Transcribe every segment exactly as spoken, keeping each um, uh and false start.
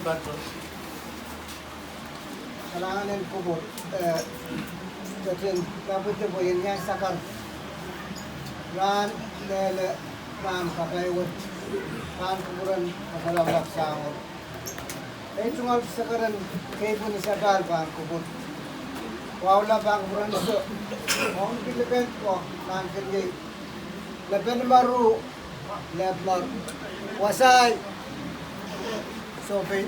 Pato. Kalahngan en kupwur, eh, ketin kapwidi pwe iei ni sakar rahn lel rahn kapai wet, pahn kupwuren Masalapalap Sahngir. Ei tungoal sakar en keipwin sapahl pahn kupwur. Wahu lap pahn kupwuren so, ong pilipil ko nan kiriei. Lepen maru, lep maru. Wasai, sohte,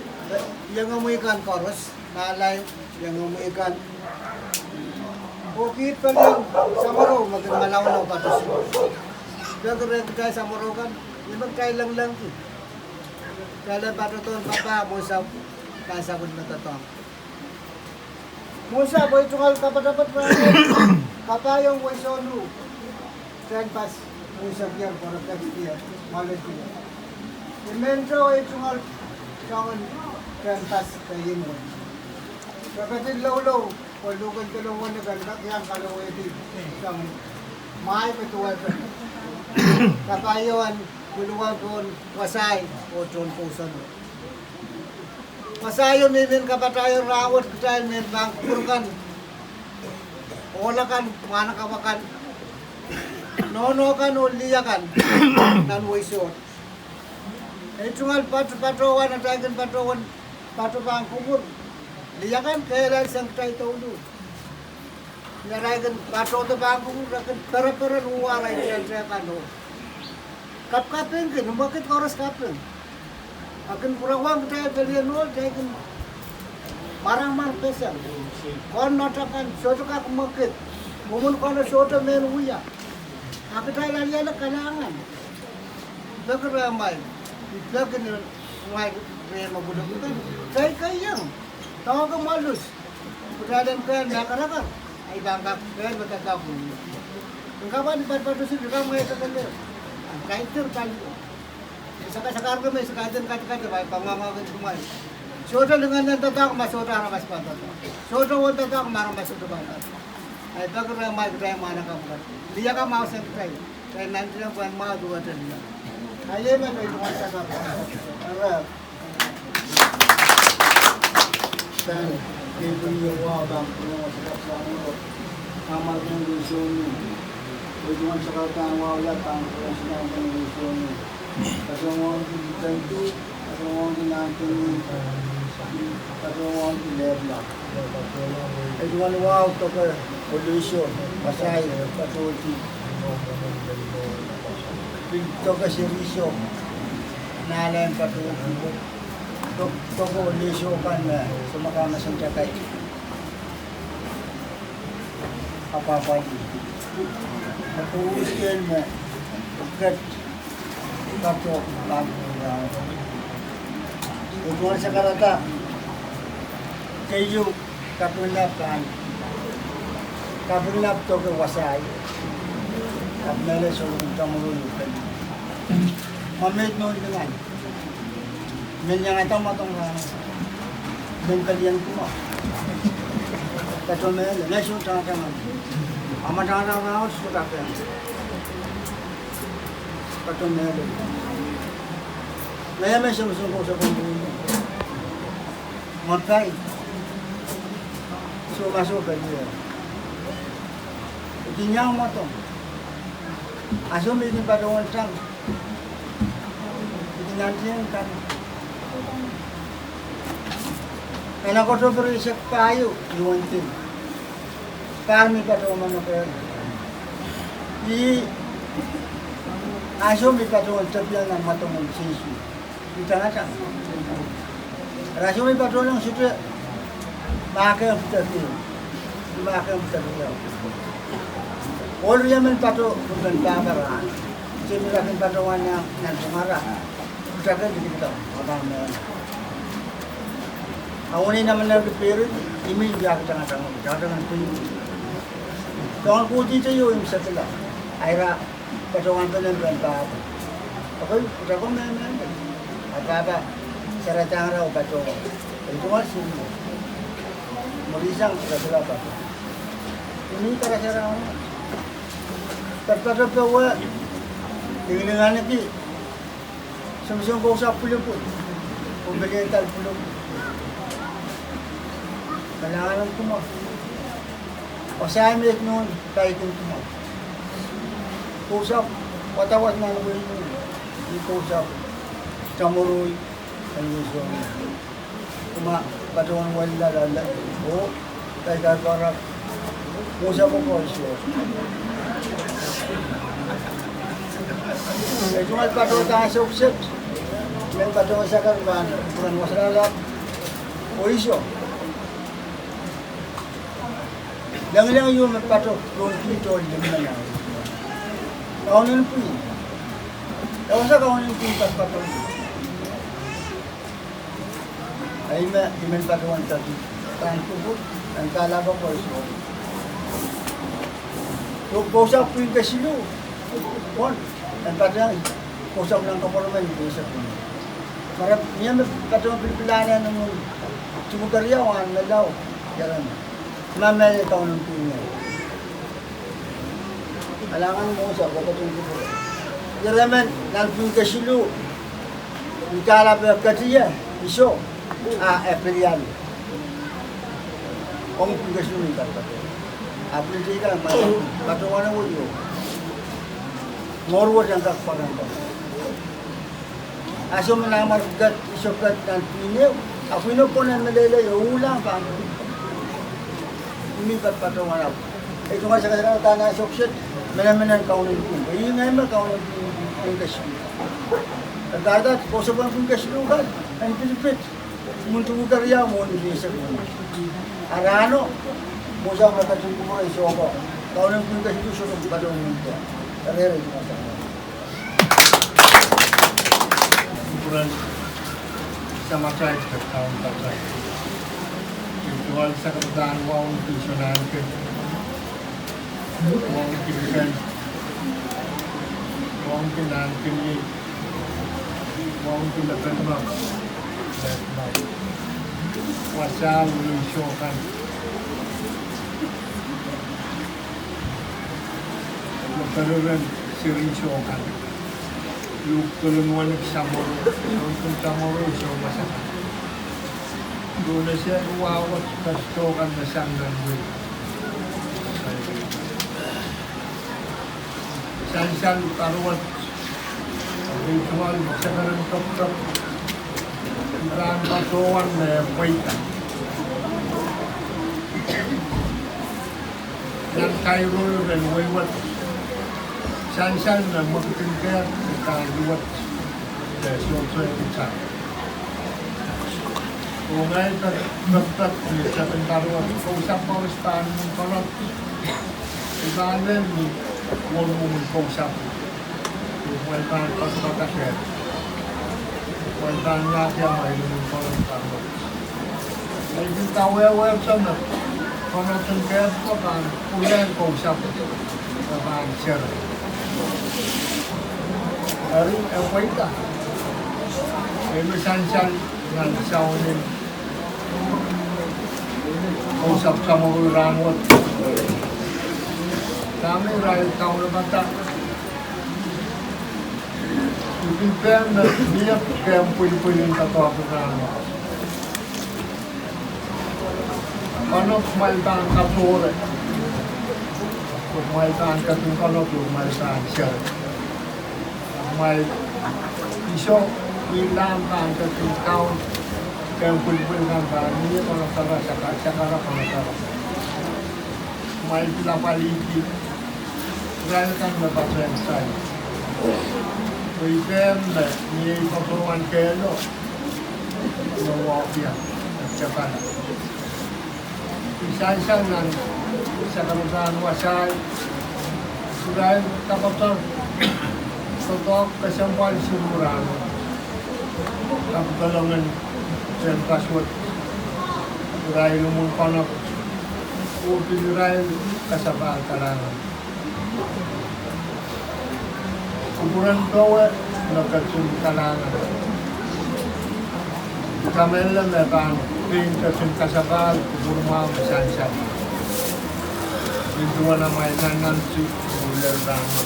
iengomwi kan koaros, nalain, iengomwi kan. Oh kiht pelien samworo me kin malaulau patohsi. Peki rehn kitail samworo kan, ni me kitail lenglengki. Kitail en patohdohn papah, mwohn sahpw, nan sapwellime doadoahk. Mwohn sahpw, ei tungoal kapatapat rahn, kapaiong Weisonu, tehnpas, unsek ier, pwe re pekdier, mwahledier. I men to ei tungoal soangen tehnpas de imwen. Re ketin loulou, pwe luhken delepwohn kan kak iang kalowehdi soangen mwahi me duwehte. Kapaiong, pwuluwa pohn Wasai, oh tohn Kousoan. Wasai o mihmi kapatahieng rahnwet kitail mehn pahn kupwur kan, ohla kan, mwahnakapw akan, nohno kan oh lih akan, nan Weisonu. Ei tungoal pat-, patohwan, atail kin patohwan, pato pahn kupwur. Lih akan kehlail sang kitail douluhl. Ni arail kin patohdo pahn kupwur, re kin pereperen uwa arail tehtehkan oh. Kapkapingki, ni mwekid koaros kaping. A kin pwurehng kitail pelien ohl, kitail kin mwaramwar peseng. Kohn matakan, sohte kak mwekid. Mwomwen koaros sohte men wia. A kitail aliala kalahngan. Peki rehmwail, I peki ni rehmwail, rehmwail pwulopwul kan. Kitail keieu. Doadoahk mwahlus. Kitail en kehl me karakar. Ei pahn kak kehl me doadoahk. Nin kapwa ni patpatohsi, nin kapwa me e kak kehl. Kitail dir pali. Sakasakarki me sakaten katikati pai panganga kin kumwail. Sohte lingan en doadoahk ma sohte aramas pahn doadoahk. Sohte wen doadoahk ma aramas sohte pahn doadoahk. Ei peki rehmwail kitail mwahnakapw kan. Lih akan mwahu sang kitail. Kitail nantihong pwehn mwahu duwehte lih akan. Ei me kitail mwahnakapw. Ara. Sang, kei pil ieu wahu pahn kupwuren Masalapalap Sahngir. Amal kin Weisonu. Ei tungoal sakar en wahu lap pahn kupwuren Sinanten Weisonu. Patohwan ki Kentu, patohwan ki Nantini, patohwan ki Lepla. Ei tungoal wahu doke Oluiso, Wasai, patohdi. Pil doke Seriso, Nalain, patohdi. Dok-, doke Oluiso kan me, sohte me kamesen takai. Apwahpwalih. Patohwan me, ket, patoh, patoh. Ei tungoal sakarada, keieu, kapinga pahn, kapinga doke Wasai. Ahpw mehlel sohte tamurun pen. Ma meid nohn lingan. Men iangada mwadong rahn. Men pelien kumwa. Patoh mehlel, nei soh tangatang. A ma tangatang rahn, soh tapeng. Patoh mehlel. Nei me soh soh ko soh ko. Mwakai. Soh ma soh pelien. Kin iang mwadong. A soh me kin patohwan tang. Kin nantihong kan. Ena koto pere isek pahieu, luwen tin. Pahr me patohwan manoke. Ih, a soh me patohwan tepian nan mwadong en Sises. Ih tangatang. Rasmi patohwan sohte mahkehng pwutak ieu. Mahkehng pwutak ieu. Ohl wia men patoh pwutak pahpa rahn. Sehse me rasmi patohwan nan, nan pwungara. Pwutak en dikidikda, pahpa men. A wini namen nan pil peri, ih me iang tangatang, tangatang en pil. Soangen kudihte ieu imwisekla. Aira patohwan pene pahn pahpa. Apwal, pwutak ko mehmen. A pahpa, saradahng rau patohwan. Ei tungoal sumwo. Mwurin sang, patohwan pahpa. Ih me karasaran. Patohwan patohwan. Ih me linganiki. Sohte sohte ko sa pwulopwul. Pwupwilien dal pwulopwul. Kalahngan en kumwa. Wasa me I nohn paikin kumwa. Kousapw wadawad nan wehi mwo. Ih kousapw tamoroi en wehi soangen. Kumwa patohwan wella lala oh kaidar parak. Kousapw kousapw. E tungoal patohwan dahn sohp set. Men patohwan sakar pahn kupwuren wasa lap. Oh iso. Lengileng ieu me patohwan pwihn tohn limmen. Kaunen pwihn. E wasa kaunen pwihn pat patohwan. Ahi me I men patohwan tepin pahn kupwur en kahlap kousapw. Kousapw pwihn kesiluh. Pwon en patohwan kousapw nan koapworopwen pwihn sekuno. Mara mie me patohwan pilipil ahnen mwo. Tuku keriau ahn me lao. Ierem. Ma me kaunen pwihn. Kalahngan mwo sa kokotung kupwur. Ierem nan pwihn kesiluh. I kahlap e ketie, iso, a e pelian. Ong pwihn kesiluh ni kak patohwan. A pwihn kesiluh kan ma patohwan e wio. Mour wet en kak patohwan. Ahnsou me nanmwarki ket, iso ket nan pwihn ehu, a pwihn ehu pwon en meleilei, e uhla pahn. Ih me patohwan ahpw. E tungoal sakasakada nan sohp set, menemenen kaunen pwihn. Ih ngehi me kaunen pwihn, pwihn kesiluh. Kadahdahte, kousapwen pwihn kesiluh kan, en pitipit. Mwo tuku keriau mwo ni pwihn sekuno. A rahno, mwo sa me katung kupwur en sohko. Kaunen pwihn kesiluh sohte patohwan mwo. Eri eri mwo sa. Kupwuren Samatail Kauno Kadahr. I tungoal sakapwdahn wauneki soangen kin. Wauneki kin. Wauneki nan kin iei. Wauneki lepin mah. Lepin mah. Wasahn wehi soangen. Lepin mah. Seri soangen. Uk pwulopwul en samworo, soangen samworo, soangen masak. Duwen seri wahwet, kak soangen me sang nan wehi. Sansal paruwet, ritual, sakaren toktok. Pahn patohwan me pweida. Nan kairo ren wehi wet. Sansal me mwekid en kehl, me kairo wet. Me sohte pwutak. Oh ngehi pek, pek, pek, ni tepin paruwet. Kousapw koaros pahn mihmi konehng. I pahn lel ni wor mwomwen kousapw. Kumwail pahn koasoakoasoia. Kumwail pahn nyahkiong me I mihmi konehng pahn wet. I pil kawehwehki me konehng en kehl pahn pwurehng kousapw. Me pahn seri. Eri e pweida. Eri me sansal nan sawen en kousapw samworo rahn wet. Dahme irail kaunopada. I pil pehm me mie kehn pwilipwil en doadoahk rahn wet. Konehng kumwail pahn katohre. Kumwail pahn ketin konehng kumwail pahn seri. Kumwail iso, I pahn ketin kaun, kehn pwilipwil kan pahn mie konehng sara, saka, sakara konehng sara. Kumwail pil apwalihki irail kan me patehng sain. Pwe I pehm me mie I patohwan kehlo, me wahpia, me tepala. I sansal nan sakaradan wasahi, irail kapatahieng, doadoahk kesempwal siluh rahno. Kapatahiengen sen pasuwed, irail imwin konehng, oh pil irail kasapahl kalahngan. Kupwuren powe me ketin kalahngan. I kamehlele me pahn pein ketin kasapahl kupwur mwahu me sansal. Nin duwen amwail nannanti, kupwur lel rahno.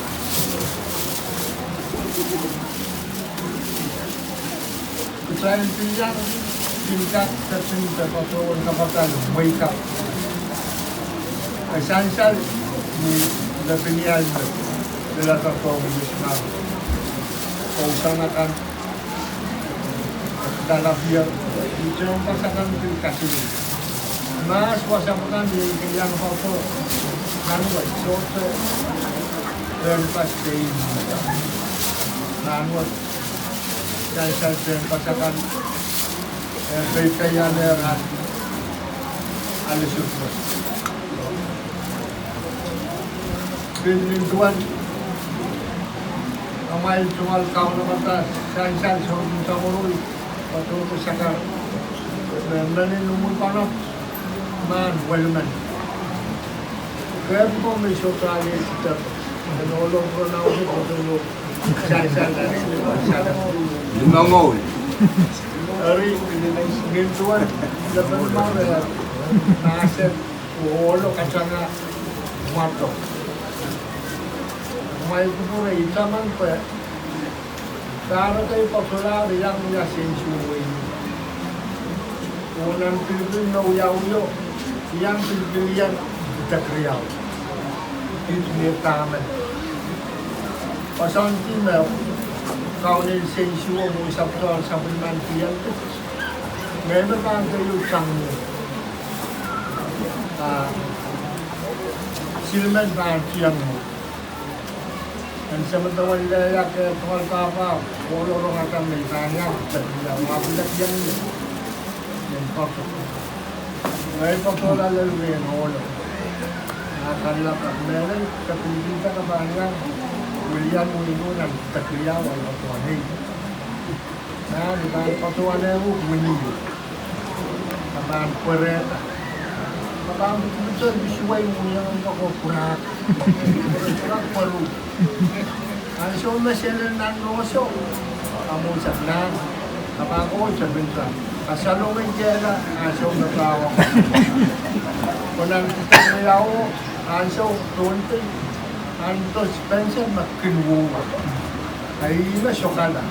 I Sain pil iang, pil kak, ketin de patohwan kapakap, mweikap. E sansal ni lepin iang, lelata kong misma. Kousoan akan, dalapier, itehnpas akan pil kasini. Mahs wasa pwukan ni iang pato, nan wet, sohte, tehnpas pein. Nan wet, sansal tehnpas akan, eh, peikiane ran, ale sutmo. Pil nin duwen, amwail tungoal kaunopata, sansal sohte samorui, patohwan sakar, me, menin umwunpanap, mahn welimen. Kehp ko me sohte ale sitep, en olo pronouns patohwan, sansal, sansal. Limongoi. Eri, nin duwen, lepin mare, mahsen, olo katanga, mwato. Mwail kupwure itaman pwe, pahrekei patohlahr iang wia sensuwei. Oh nan pilipil me wiawio, iang pilipil iang idek riau. It me taman. Pasang ti me, kaunen sensuwo mwo sapwtol sapwellimen tian. Me me pahn keieu sang mwo. Ah, silimen pahn tian mwo. En semedewen lehiak e tungoal pahpa, olo rong akan me I pahn iang, peki ia, wa pil iang. En patoh. Ngehi patohla lel rehn olo. A kalelapak mehlen, ke pil pil ke pahn iang, wilian winu nan idek riau, wa patohwan ei. Nan I pahn patohwan ehu wini. Ke pahn pwerehda. Ke pahn pil pil pil suwei mwiong ko pwurak. Pwurak pweru. Ansou me selen nan lohso. Ke mwo sahpw nan. Ke pahn ko tepin sang. Ke salongin kehla ansou me pahn wak. Ko nan idek riau ansou tohnpei. Anto spencer me kin wowa. Ahi me sokala.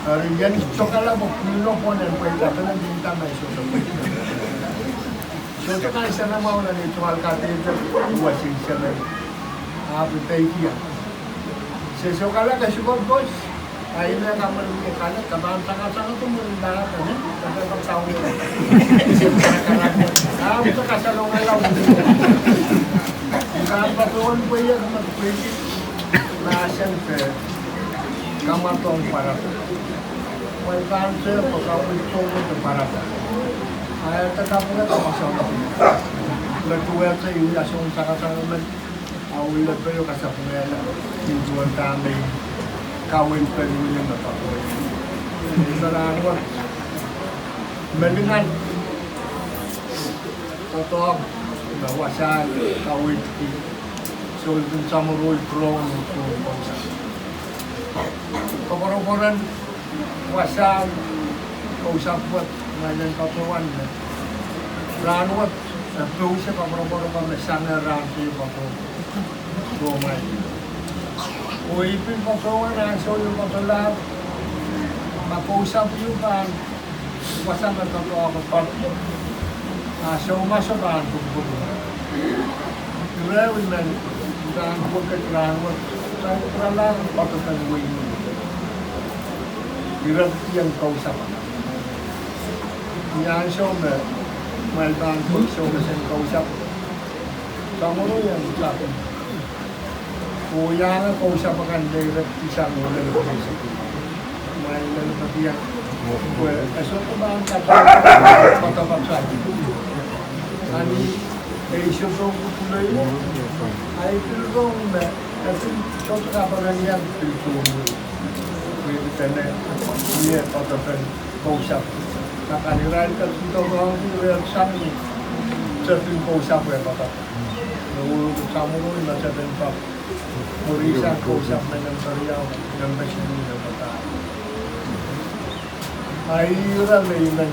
Eri ien sokala pwe pwihno pwon en pweida pene minta me sohte pweida. Sohte kan sene mwahu nan ei tungoal kadehdehde wasin sene. Ahpw I peikiong. Se sokala ke sukopos. Ahi me ka mwurin ke kale, ke pahn tangatang tu mwurin dahla, ke pahn tawe. Ahpw ke kasalongala. Ke pahn patohwan pwe ia ke me pweiki. Mahsen pwe, kamwadong pwarada. Wai pahn se pwe kawit sohte pwarada. Ahi te kapwurehda kasalong. Me duwehte I wia soun tangatang men. Ahi wia pwe I kasapwungala, I duwen dahme I kawil pwe I wia me patohwan. I me rahnwet. Melingan. Doadoahk, me wasahn, kawidki, souleng samworo, pwurehng, pwurehng. Koapworopworen, wasahn, kousapw wet, ngehi len patohwan me. Rahnwet, e pil se koapworopwor me sang rahn te patohwan. Soh ngehi. Oh I pil patohwan ansou I patohlahr, ma kousapw ieu pahn wasa me doadoahk pahn. Ah, soh ma soh pahn pwupwudu. Ire I men pahn pwukat rahnwet, pahn pwurala patohwan wei. Ire I en kousapw. Ni ansou me, ma I pahn pwukat soh me sen kousapw. Samworo I en sapw. Oh iang kousapw akan direct sang oh lel pwukat. Mwail lel pwukat. Pwe e sohte pahn kak patohwan sang. Ahpw e sohte pwukat. Ahi pil rong me, e pil sohte kaperen iang pil sohte. Pwe I dene, I en patohwan kousapw. Akan irail ketin doadoahngki irail sang ni tepin kousapw e patohwan. Nan wehwehki samworo I men tepin patohwan. Mwurin sang kousapw me nempe riau, nempe siluh, nempe pahr. Ahi ire me I men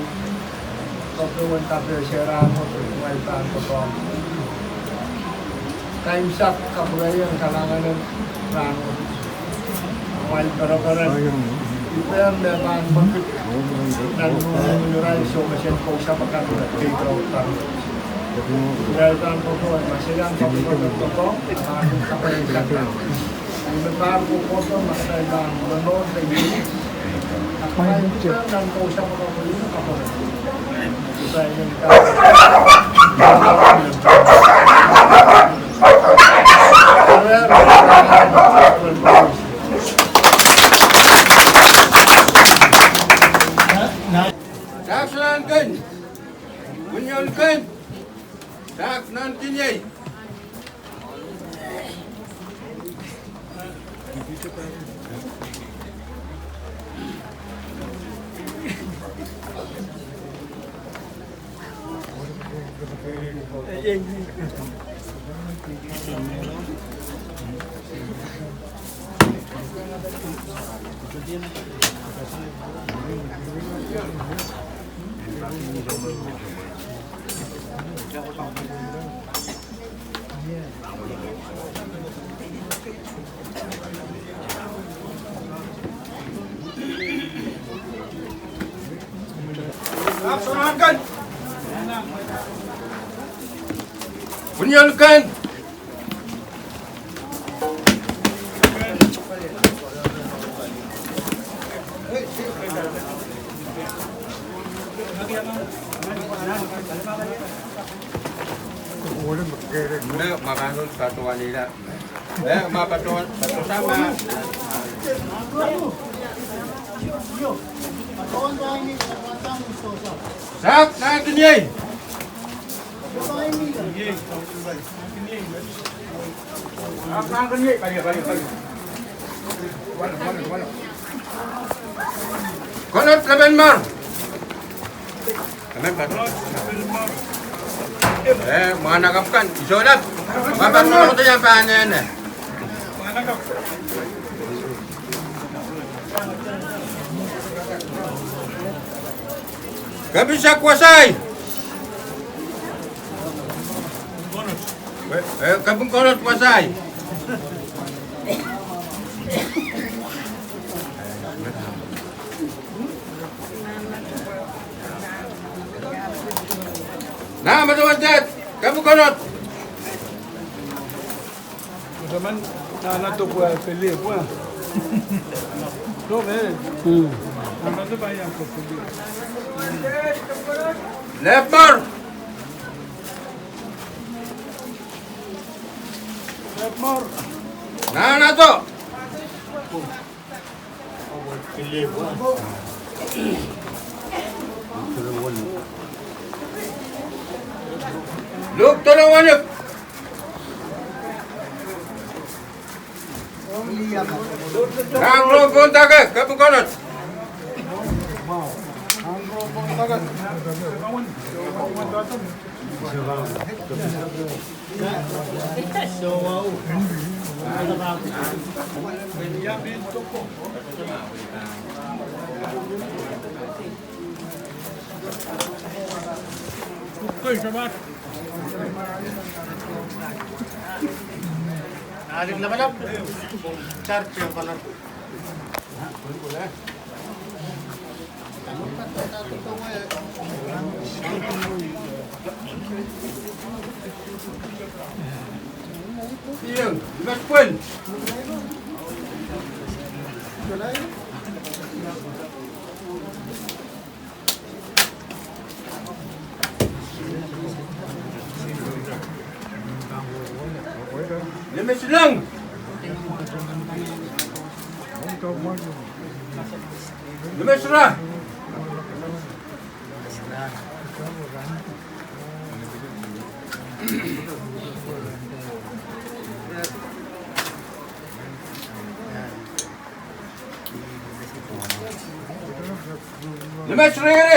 patohwan kapehse rahnwet, mwail pahn patohwan. Kaimwisekala kapwurehiong kalahngan en rahnwet. Mwail pereperen. Irail me pahn mepwukat nan irail soh me sen kousapw akan me keikiraut kan. Irail pahn kokohng, ma se iang kokohng, kokohng, pahn kaperen kan. Ih me pahn kokohng, ma se pahn menohte ih. Pahn mepwukat nan kousapw akan, kokohng. Irail me pahn Sahpw nan kin. Pwunyoun kin. Sahpw nan kin iei. Pwunyoun kin. Me, ma pahn patohwanehla. Eh, ma patohwan, patohwan ma. Sahpw nan kin iei. Konot Lepenmor. Eh, mwahnakapw kan, I sohlap. Ma patohwan, pahn ene. Kepin Sak Wasai. Eh, eh, Kepin Konot Wasai. Nah, madamadau, Kepin Konot. Teman, nahna dok wa pele wa. Dok, eh. Hmm. Nahna dok wa pele. Lepenmor. Lepenmor. Nahna dok. Luhk dolong weneu. Rahn rong pohn dake, Kepin Konot. Nimesilong. Nimesra. Nimesra.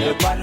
E pahn